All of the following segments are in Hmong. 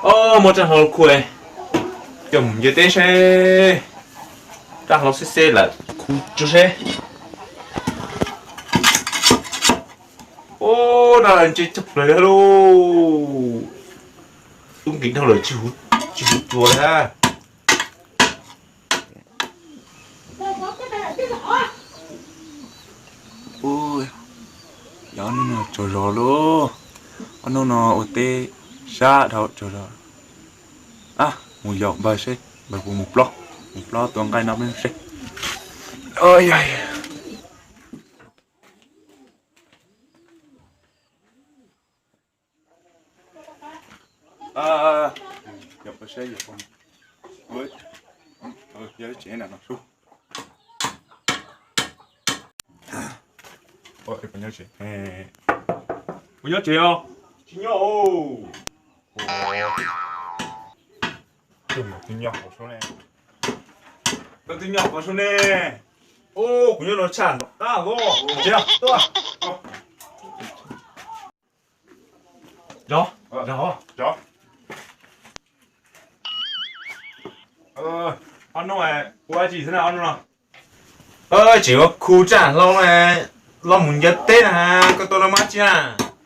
Muab raj hlau khu, coj mus ncaws teb seb. Raj hlau xeb xeb lawm, khu tso seb. Ub, raj hlau ntse tshaj plaws lauj. Tub nkeeg dhau lawm, tsis huv cua li hab. Ub, yog ob hnub no tsaug zog lauj. Ob hnub no ua teb sab dhau tsaug zog. Mus yaum npawg seb npawg puas mus plob, mus plob tua nqaij no peb seb. Puas nyob tsev os? Tsis nyob. Koj twb nyob qhov sub ne. Ub, kuv nyob no tshaj nram qab os. Tsev, tuaj. Zov, zov. Ob hnub ua dab tsi xwb na ob hnub no? Tseem ua khu raj hlau, los mus ncaws teb na, koj tuaj no mas tsi na.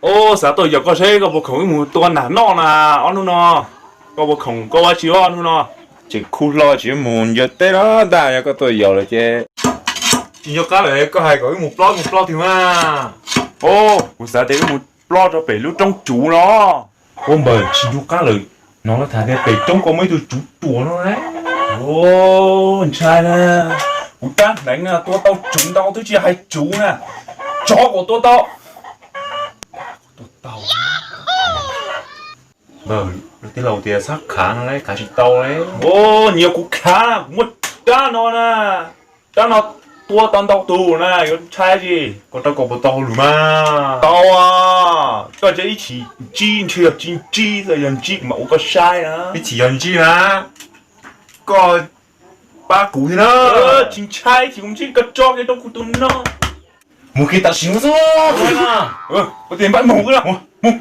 Ub, xav tuaj yaum koj seb koj puas khoom wb mus tua nas noj na, ob hnub no koj puas khoom koj ua dab tsi ob hnub no? Tseem khu hlo tsis mus ncaws teb no ntag, yog koj tuaj yaum lawm ces tsis nco qab lawm koj hais kom wb mus plob mus plob twg mas. Ub, kuv xav tias wb mus plob rau pem lub roob tsuv no. Ub npawg, tsis nco qab lawm, hnov lawv tham tias pem roob ko muaj ib tug tsuv ruam no na. Ntshai na, kuv rab hneev na tua tau tsuv ntau twb tsis hais tsuv na, tsov kuj tua tau. Tua tau. Npawg, tij laug tias txhob khav no, khav tsis tau li. Ub, nyias kuv khav, kuv muaj rab no na, rab no tua tau ntau tus na, yuav ntshai tsi, koj rab ko puas tau hauj lwm mas? Tau, koj ntsia ib chim ntsib ntshe yog tsis ntsib, yog ntsib kuv mam ua koj saib na. Ib chim yog ntsib na, koj pab kuv thiab na. Tsis ntshai, ib chim kuv ntsib koj tso kiag rau kuv tus no. Mus kiag tam sim no xwb. Ua tias npaj mus, mus.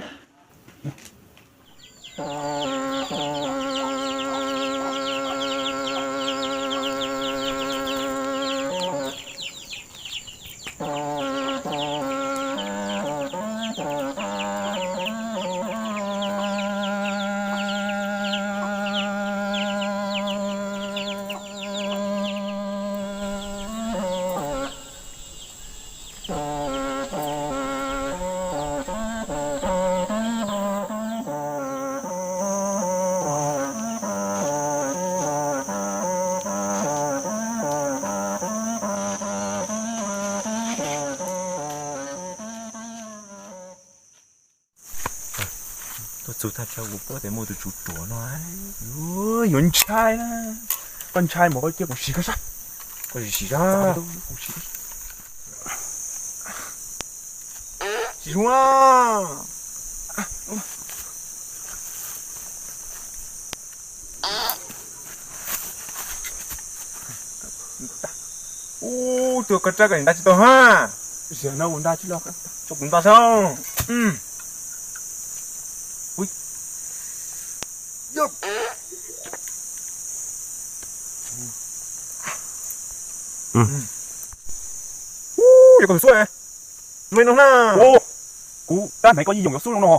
Tuaj txug tag chaw kuv paub tias muaj tus tsuv ruam no, yuav ntshai na. Koj ntshai mas koj cia kuv sim koj saib. Koj sim sim saib. Sim zoo na. Ub, tus koj rab koj nta tsis tau ha. Ziag no kuv nta tsis los, tso kuv nta saib. Ub, yog koj tus xub me no na. Ub, kuv rab hneev koj yeej yoom yuav xub zoo no.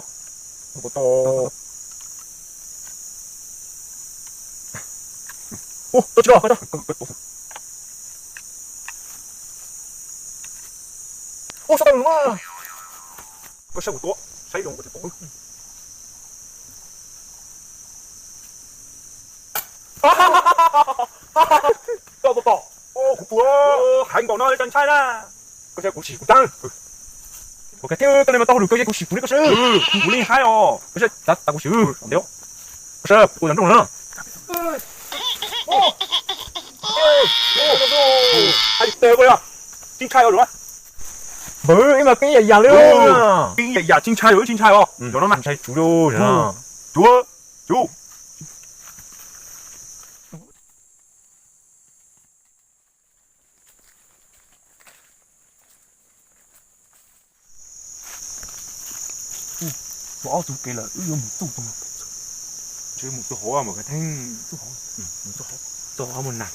Ub, tsis los. Ub, sab tau lus mas. Koj saib kuv tua, saib zoo. Koj tua tom, kuv tua heev npaum no tsis ntshai na. Koj saib kuv sim kuv rab. Ua kiag thiab, koj li mas tau hauj lwm kawg, kuv sim kuv li koj saib. Kuv li haib os. Koj saib, tas kuv sim. Koj saib, ua yog nrooj na. Tsis ntshai os, npawg, ib mas keeb yam yam li. Keeb yam yam tsis ntshai os, tsis ntshai os. Yog no mas ntshai tsuv li. Tsuv, tsuv. Mus ob tug kev lawm, wb yuav mus txuj tau. Mus txog hauv mas ka theej, mus txog hauv, txog hauv mus nag.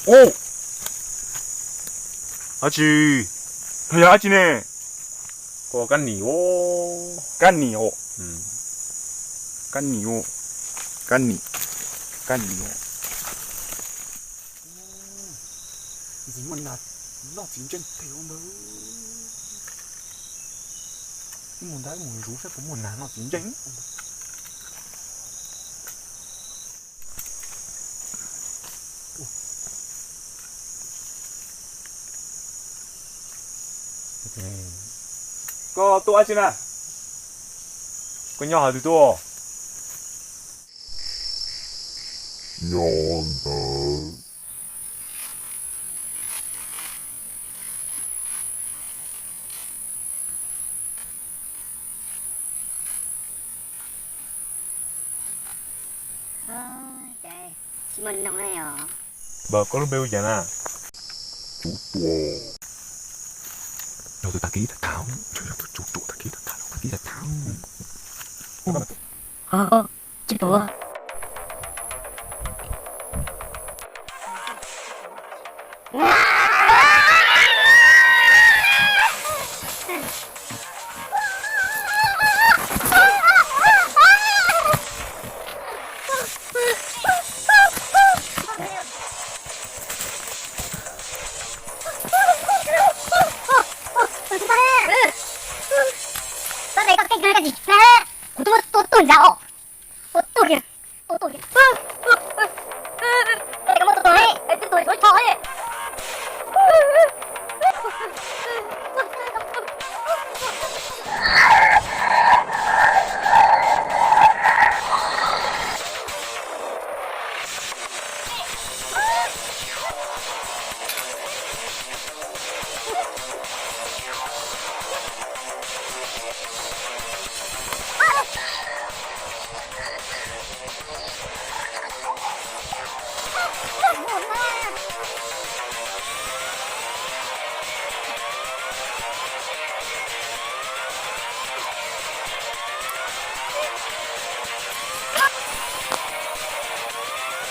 Ub, dab tsi? Yog dab tsi ne? Kab nim os, kab nim os, kab nim os, kab nim, kab nim os. Ntxim muaj nas noj txiv ntseej pem ua ntawd. Wb mus ntag, wb mus zuv saib puas muaj nas noj txiv ntseej. Koj tuaj dab tsi na? Koj nyob qhov twg tuaj? Nyob ntawd. Tsis muaj noog ne os. Npawg, koj lub npe hu cas na? Tsum Tuam. Yog tus tag kis tham tham, yog tus Tsum Tuam tag kis tham tham, tag kis tham tham. Tsis tuaj. Kuv twb muab tua tuag ntag os. Tua tuag kiag, tua tuag kiag. Koj muab tua tuag li, twb tuag tsis tshua li.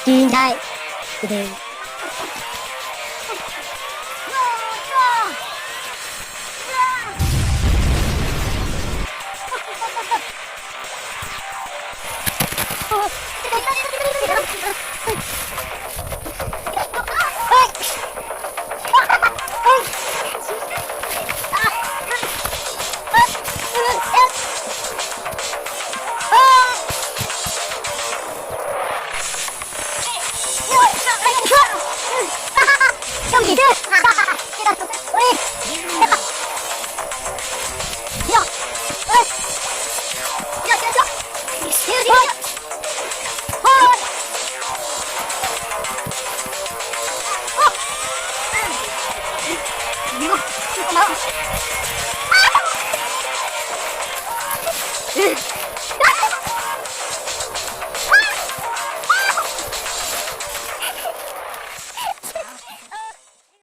Tsis ntshai.